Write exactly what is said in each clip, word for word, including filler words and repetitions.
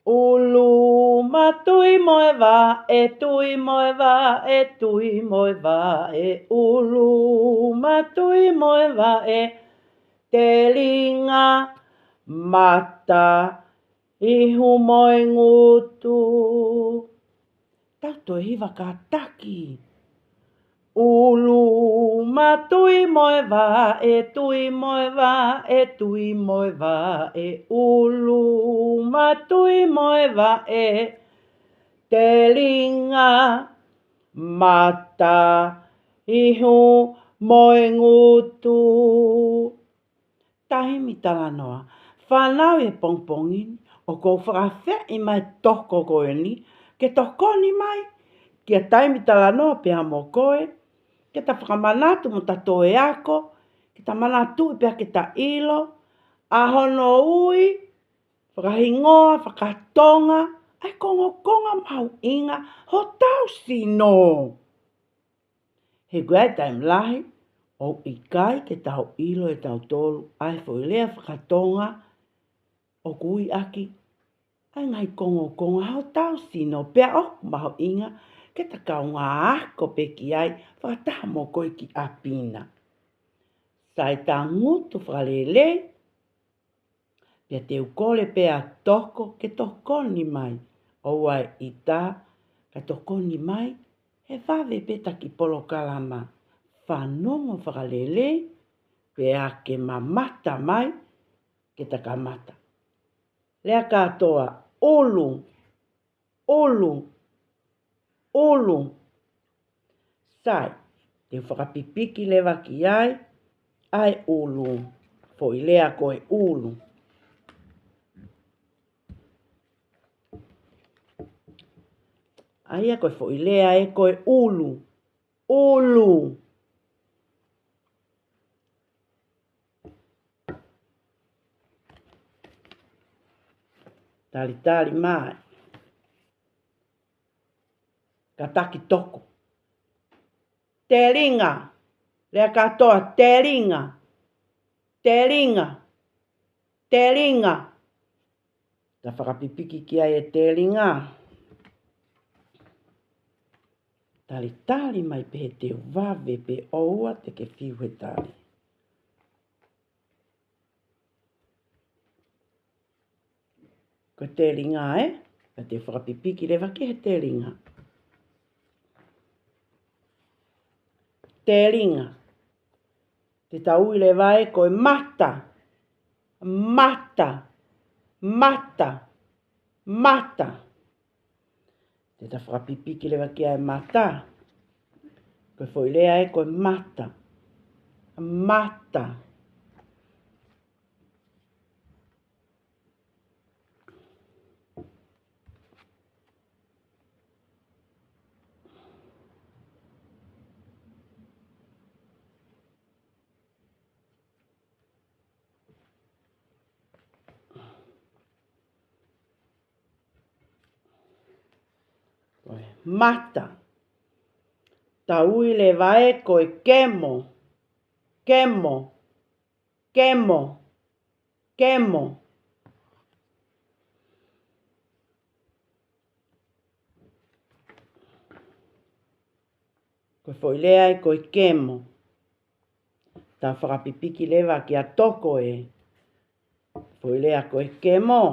ʻulu, matui mo e vaʻe, tui mo e vaʻe, tui mo e vaʻe, ʻulu, matui mo e vaʻe, telinga, mata, ihu mo e ngutu. Tau toe hiva kātaki. ʻUlu, matui mo e vaʻe, tui mo e vaʻe, tui mo e vaʻe, ʻulu, matui mo e vaʻe, telinga, mata, ihu mo e ngutu. Taimi talanoa. Fānau, ʻi he pongipongi ni, ʻoku ou fakaafeʻi mai e toko ko eni ke tokoni mai ki he taimi talanoa pea mo koe, ke ta fakamanatu mo ta toe ako, ke ta manatuʻi pea ke ta ʻilo ʻa hono ui fakahingoa, fakatonga, ʻa e kongokonga mahuʻinga hotau sino. He ko e taimi lahi ʻoku ʻikai ke tau ʻilo ʻe tautolu ʻa e foʻi lea fakatonga ʻoku ui ʻaki ʻa e ngaahi kongokonga hotau sino, pea ʻoku mahuʻinga ke ta kaungā ako pē ki ai fakataha mo koe ki ʻapi na. Sai, tangutu fakalelei, pea te u kole pē ʻa e toko ke tokoni mai. ʻOua ʻe ʻita, ka tokoni mai he vave pē ʻetau kiʻi polokalama. Fanongo fakalelei pea ke mamata mai ke ta kamata. Lea kātoa: ʻulu, ʻulu, ʻulu. Sai, te u fakapipiki leva ki ai ʻa e ʻulu. Foʻi lea ko e ʻulu. ʻA ia ko e foʻi lea ē ko e ʻulu. ʻUlu. Talitali mai. Kātaki toko. Telinga. Lea kātoa: telinga, telinga, telinga. Ta fakapipiki ki ai e telinga. Talitali mai pē he te u vave pē, ʻoua te ke fiu he tali. Ko e telinga ē, ka te fakapipiki leva ki he telinga. Telinga. Te ta ui leva ē ko e mata. Mata. Mata. Mata. Te ta fakapipiki leva ki ai e mata. Ko e foʻi lea ē ko e mata. Mata. Mata. Ta ui leva ē ko e kemo. Kemo. Kemo. Kemo. Ko e foʻi lea ē ko e kemo. Ta fakapipiki leva ki he toko ē. Foʻi lea ko e kemo.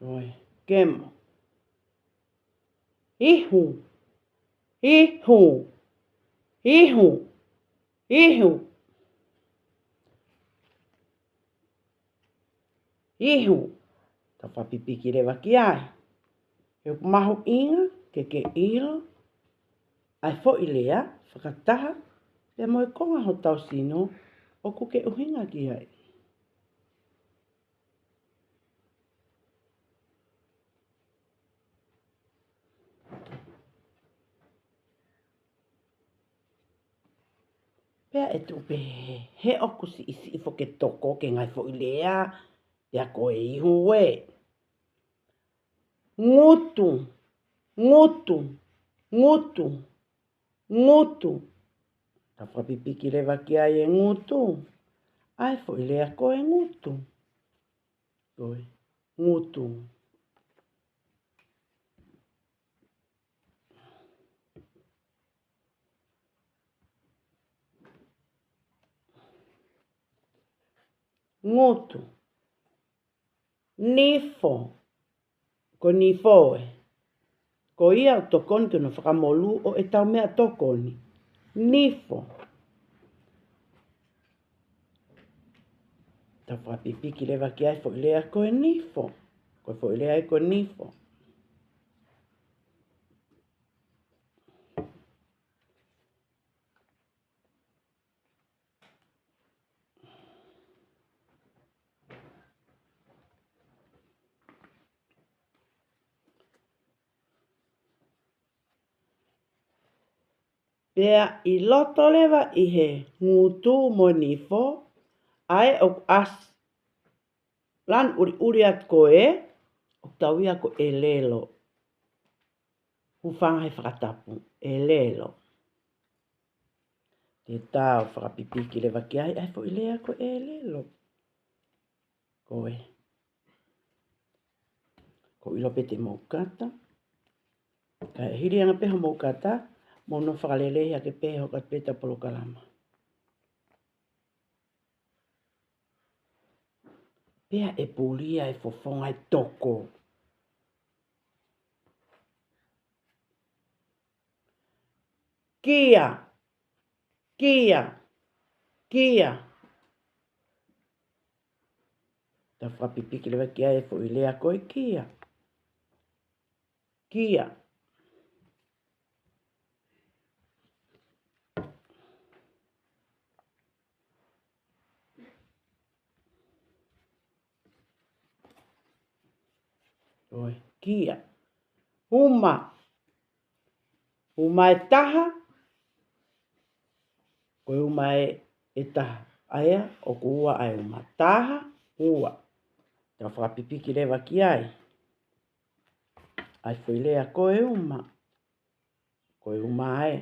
Ko e kemo. Ihu. Ihu. Ihu. Ihu. Ihu. Ta fakapipiki leva ki ai. He ʻoku mahuʻinga ke ke ʻilo ʻa e foʻi lea fakataha pea mo e konga hotau sino ʻoku ke ʻuhinga ki ai. Pea ʻe tuʻu pē he ʻoku siʻisiʻi foki e toko ki he ngaahi foʻi lea, pea ko e ihu ē. Ngutu, ngutu, ngutu, ngutu. Tau fakapipiki leva ki ai e ngutu. ʻA e foʻi lea ko e ngutu. Ko e ngutu. Ngutu. Nifo. Ko e nifo ē. Ko ia ʻoku tokoni ki hono fakamolū ʻo ʻetau meʻatokoni. Nifo. Tau fakapipiki leva ki ai e foʻi lea ko e nifo. Ko e foʻi lea ia ko e nifo. Pea ʻi loto leva ʻi he ngutu mo e nifo, ʻa ē ʻoku ʻasi lanu ʻuliʻuli atu ko ē, ʻoku tau ui ia ko e ʻelelo. Hūfanga he fakatapu, ʻelelo. Te tau fakapipiki leva ki ai ʻa e foʻi lea ko e ʻelelo. Ko ē. Ko e ʻilo pē te mou kata. Kae hili ange pē hoʻomou kata, mou nofo fakalelei hake pē ʻo kau atu pē ʻetau polokalama. Pea ʻe pulia e fofonga e toko. Kia, kia, kia. Tau fakapipiki leva ki ai e foʻi lea ko e kia. Kia. Ko e kia. Uma. Uma e taha. Ko e uma e, e taha. ʻA ia, ʻoku ua ʻa e uma. Taha, ua. Tau fakapipiki leva ki ai ʻa e foʻi lea ko e uma. Ko e uma ē.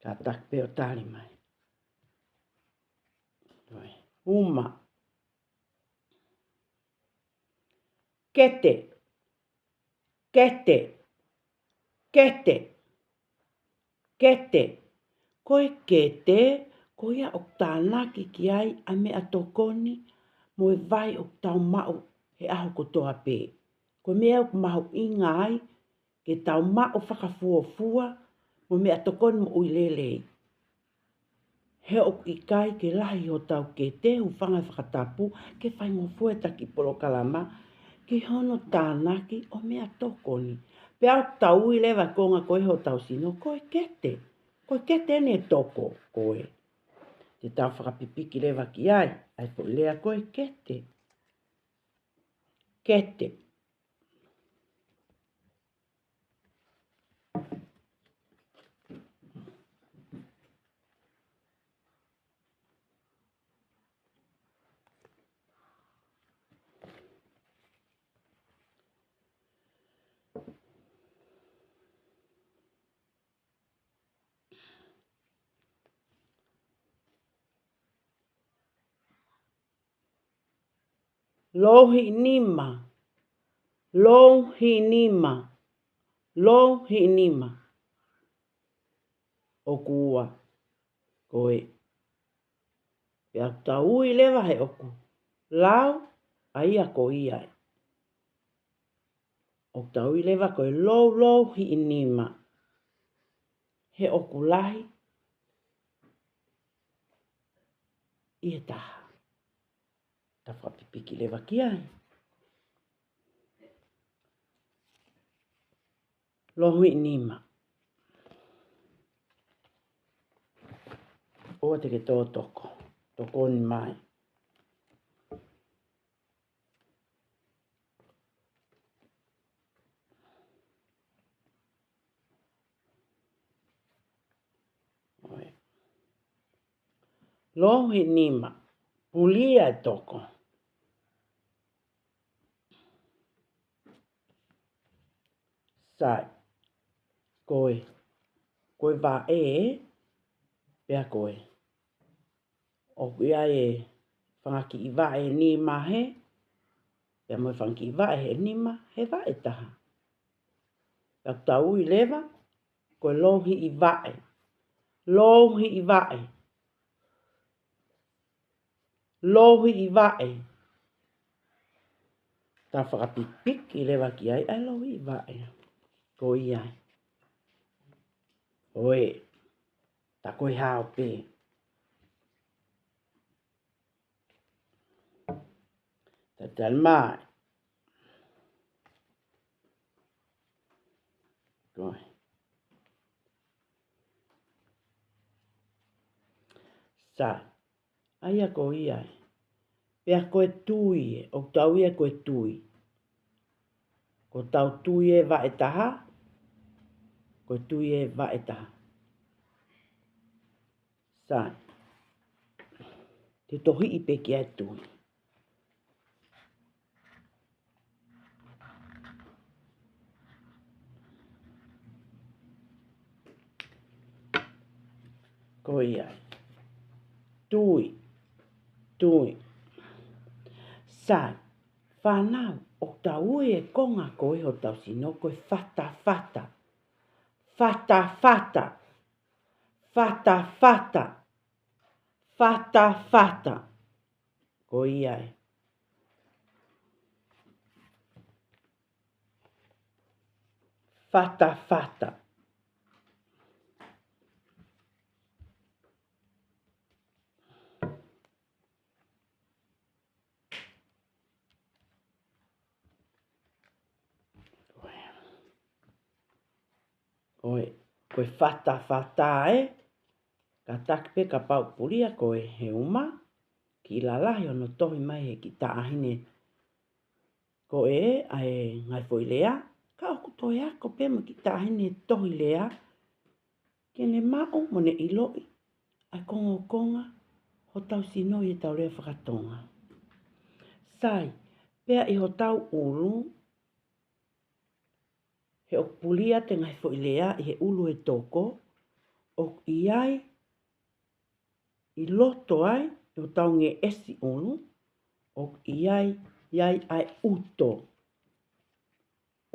Kātaki pē ʻo tali mai. Uma. Kete. Kete. Kete. Kete. Ko e kete, ko ia ʻoku tānaki ki ai ʻa e meʻatokoni mo e vai ʻoku tau maʻu he ʻaho kotoa pē. Ko e meʻa ʻoku mahuʻinga ai ke tau maʻu fakafuofua mo e meʻatokoni moʻui lelei. He ʻoku ʻikai ke lahi hotau kete, hūfanga he fakatapu, ke faingofua ʻetau kiʻi polokalama ki hono tānaki ʻo e meʻatokoni. Pea ʻoku tau ui leva e konga ko ē hotau sino ko e kete. Ko e kete eni e toko ko ē. Te tau fakapipiki leva ki ai ʻa e foʻi lea ko e kete. Kete. Louhiʻi nima. Louhiʻi nima. Louhiʻi nima. ʻOku ua. Ko ē. Pea ʻoku tau ui leva he ʻoku lau, ʻa ia ko ia ē. ʻOku tau ui leva ko e loulouhiʻi nima. He ʻoku lahi ʻi he taha. Tau fakapipiki leva ki ai. Louhiʻi nima. ʻOua te ke tō toko. Tokoni mai. ʻOi. Louhiʻi nima. Pulia e toko. Sai. Ko e, ko e vaʻe, pea ko e, ʻoku ʻi ai e fanga kiʻi vaʻe nima he, pea mo e fanga kiʻi vaʻe he nima he vaʻe taha. Pea ʻoku tau ui leva ko e louhiʻi vaʻe. Louhiʻi vaʻe. Louhiʻi vaʻe. Tau fakapipiki leva ki ai ʻa e louhiʻi vaʻe. Ko ia. ʻOi. Tā ko e hao pē. Tatali mai. Ko e. Sai. ʻA ia ko ia ē. Pea ko e tui ē, ʻoku tau ui ia ko e tui. Ko ʻetau tui ē vaʻe taha, ko e tui ē vaʻe taha. Sai. Te u tohiʻi pē ki ai e tui. Ko ia. Tui. Tui. Sai. Fānau, ʻoku tau ui e konga ko ē hotau sino ko e fatafata. Fatafata. Fatafata. Fatafata. Ko ia ē. Fatafata. ʻOi, ko e fatafata ē, kātaki pē kapau ʻoku pulia koe he uma, kiʻi lalahi hono tohi mai he kiʻi taʻahine ko ē ʻa e ngaahi foʻi lea, ka ʻoku toe ako pē mo e kiʻi taʻahine tohi lea, ke ne maʻu mo ne ʻiloʻi ʻa e kongokonga hotau sino ʻi heʻetau lea faka-Tonga. Sai, pea ʻi hotau ʻulu, he ʻoku pulia atu e ngaahi foʻi lea ʻi he ʻulu ʻo e toko, ʻoku ʻi ai ʻi loto ai, ʻi hotau ngeʻesi ʻulu, ʻoku ʻi ai, ʻi ai ʻa e ʻuto.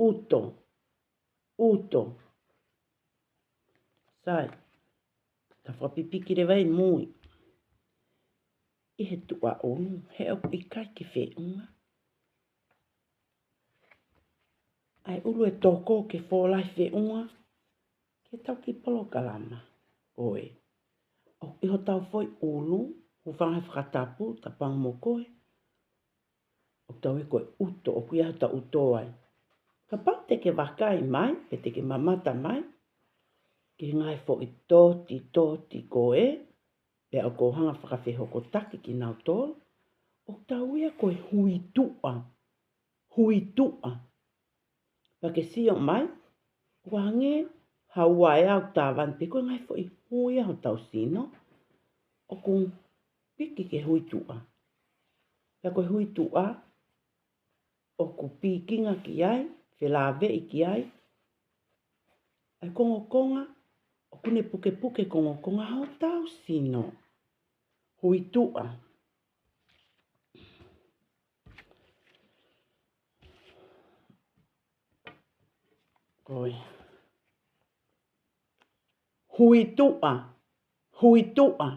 ʻUto. ʻUto. Sai. Tau fakapipiki leva ʻi mui. ʻI he tuʻa ʻulu, he ʻoku ʻikai ke feʻunga ʻa e ʻulu ʻo e toko ke fōlahi feʻunga ki heʻetau kiʻi polokalama. ʻOi. ʻOku ʻi hotau foʻi ʻulu, hūfanga he fakatapu, tapu ange mo koe. ʻOku tau ui ko e ʻuto, ʻoku ʻi ai hotau ʻuto ai. Kapau te ke vakai mai, pe te ke mamata mai ki he ngaahi foʻi toti, toti ko ē, pea ʻoku ou hanga fakafehokotaki kinautolu, ʻoku tau ui ia ko e huituʻa. Huituʻa. Pea ke sio mai, ʻoku hangē ha ua ʻe au tāvani pē ko e ngaahi foʻi hui ʻa hotau sino, ʻoku piki ki he huituʻa. Pea ko e huituʻa, ʻoku pikinga ki ai, felāveʻi ki ai ʻa e kongokonga, ʻoku ne pukepuke kongokonga hotau sino. Huituʻa. ʻOi. Huituʻa. Huituʻa.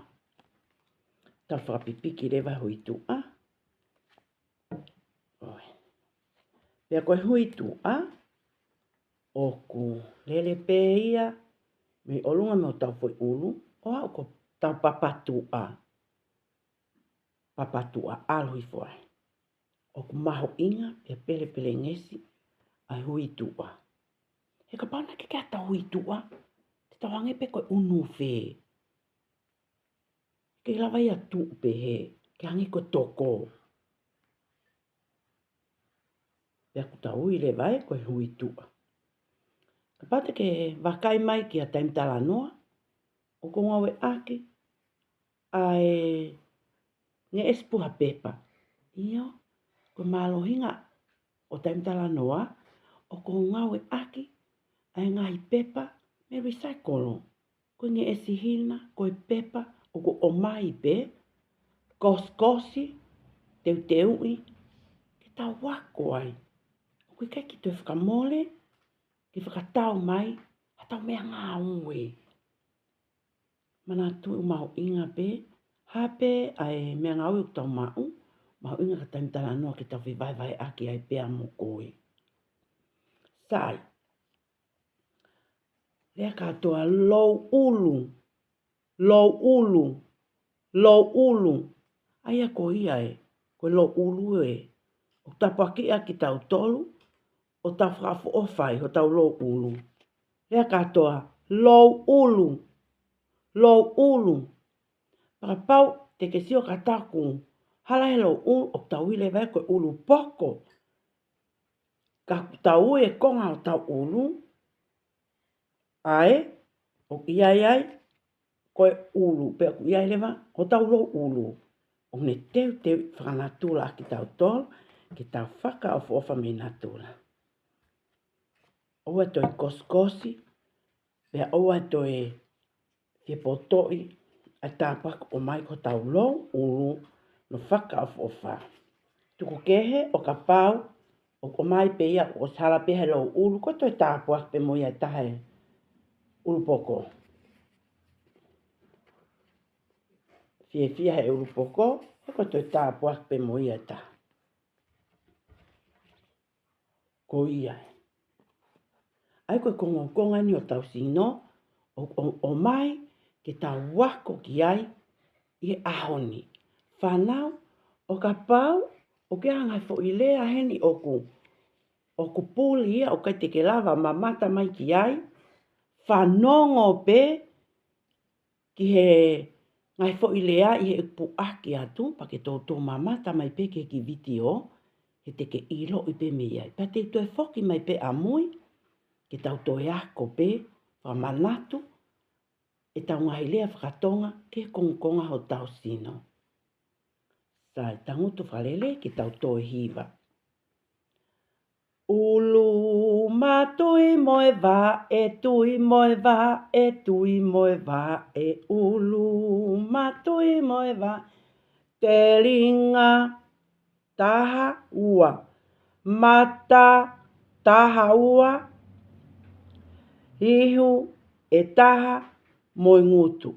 Tau fakapipiki leva huituʻa. ʻOi. Pea ko e huituʻa, ʻoku lele pē ia mei ʻolunga mei hotau foʻi ʻulu, ʻo aʻu ki hotau papatuʻa. Papatuʻa ʻalu hifo ai. ʻOku mahuʻinga pea pelepelengesi ʻa e huituʻa. He kapau naʻe ʻikai ke ʻi ai hotau huituʻa, te tau hangē pē ko e ʻunu fē. Ke lava ia tuʻu pehē, ke hangē ko e toko. Pea ʻoku tau ui leva ia ko e huituʻa. Kapau te ke vakai mai ki ha taimi talanoa, ʻoku ou ngāueʻaki ʻa e ngeʻesi puha pepa. ʻIo, ko e mālohinga ʻo e taimi talanoa, ʻoku ou ngāueʻaki ʻa e ngaahi pepa mei he recycle. Ko e ngeʻesi hina, ko e pepa ʻoku ʻomai pē, kosikosi, teuteuʻi, ke tau ako ai. ʻOku ʻikai ke toe fakamole, ke fakatau mai haʻatau meʻangāue. Manatuʻi ʻoku mahuʻinga pē, hā pē ʻa e meʻangāue ʻoku tau maʻu, mahuʻinga ka taimi talanoa ke tau fevahevaheʻaki ai pea mo koe. Sai. Lea kātoa: louʻulu, louʻulu, louʻulu. ʻA ia ko ia ē, ko e louʻulu ē ʻoku tāpuakiʻi ʻaki kitautolu, ʻo tau fakaʻofoʻofa ai hotau louʻulu. Lea kātoa: louʻulu, louʻulu. Kapau te ke sio ka taku hala he louʻulu, ʻoku tau ui leva ia ko e ʻulupoko. Ka ʻoku tau ui e konga hotau ʻulu, ʻa ē ʻoku ʻi ai ai ko e ʻulu, pea ʻoku ʻi ai leva hotau louʻulu. ʻOku ne teuteu fakanatula ʻaki kitautolu ke tau fakaʻofoʻofa mei natula. ʻOua toe kosikosi, pea ʻoua toe fie potoʻi ʻa e tāpuaki ʻoku ʻomai ko hotau louʻulu, no fakaʻofoʻofa. Tuku kehe ʻo kapau ʻoku ʻomai pē ia ʻoku ʻosi hala pē he louʻulu, ko e toe tāpuaki pē mo ia ʻe taha e ʻulupoko. Fiefia he ʻulupoko, he ko e toe tāpuaki pē mo ia ʻe taha. Ko ia ē. ʻA ia ko e kongokonga eni hotau sino, ʻo, ʻo, ʻomai ke tau ako ki ai ʻi he ʻaho ni. Fānau, ʻo kapau ʻoku ʻi ai ha ngaahi foʻi lea heni ʻoku, ʻoku puli ia, ʻoku ʻikai te ke lava mamata mai ki ai, fanongo pē ki he ngaahi foʻi lea ʻi heʻeku puʻaki atu, pea ke toutou mamata mai pē ki he kiʻi vitiō, he te ke ʻiloʻi pē mei ai. Pea te u toe foki mai pē ʻamui, ke tau toe ako pē, fakamanatu ʻetau ngaahi lea faka-Tonga ki he kongokonga hotau sino. Sai, tangutu fakalelei ke tau toe hiva. ʻUlu matui mo e vaʻe, tui mo e vaʻe, tui mo e vaʻe, ʻulu matui mo e vaʻe. Telinga taha ua, mata taha ua, ihu ʻe taha mo e ngutu.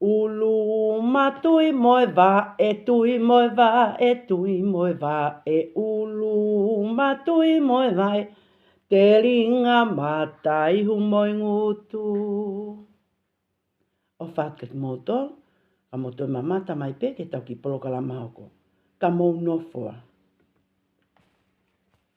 ʻUlu matui mo e vaʻe, tui mo e vaʻe, tui mo e vaʻe, ʻulu matui mo e vaʻe, telinga, mata, ihu mo e ngutu. ʻOfa atu kiate kimoutolu, ka mou toe mamata mai pē ki heʻetau kiʻi polokalama hoko. Ka mou nofo ā.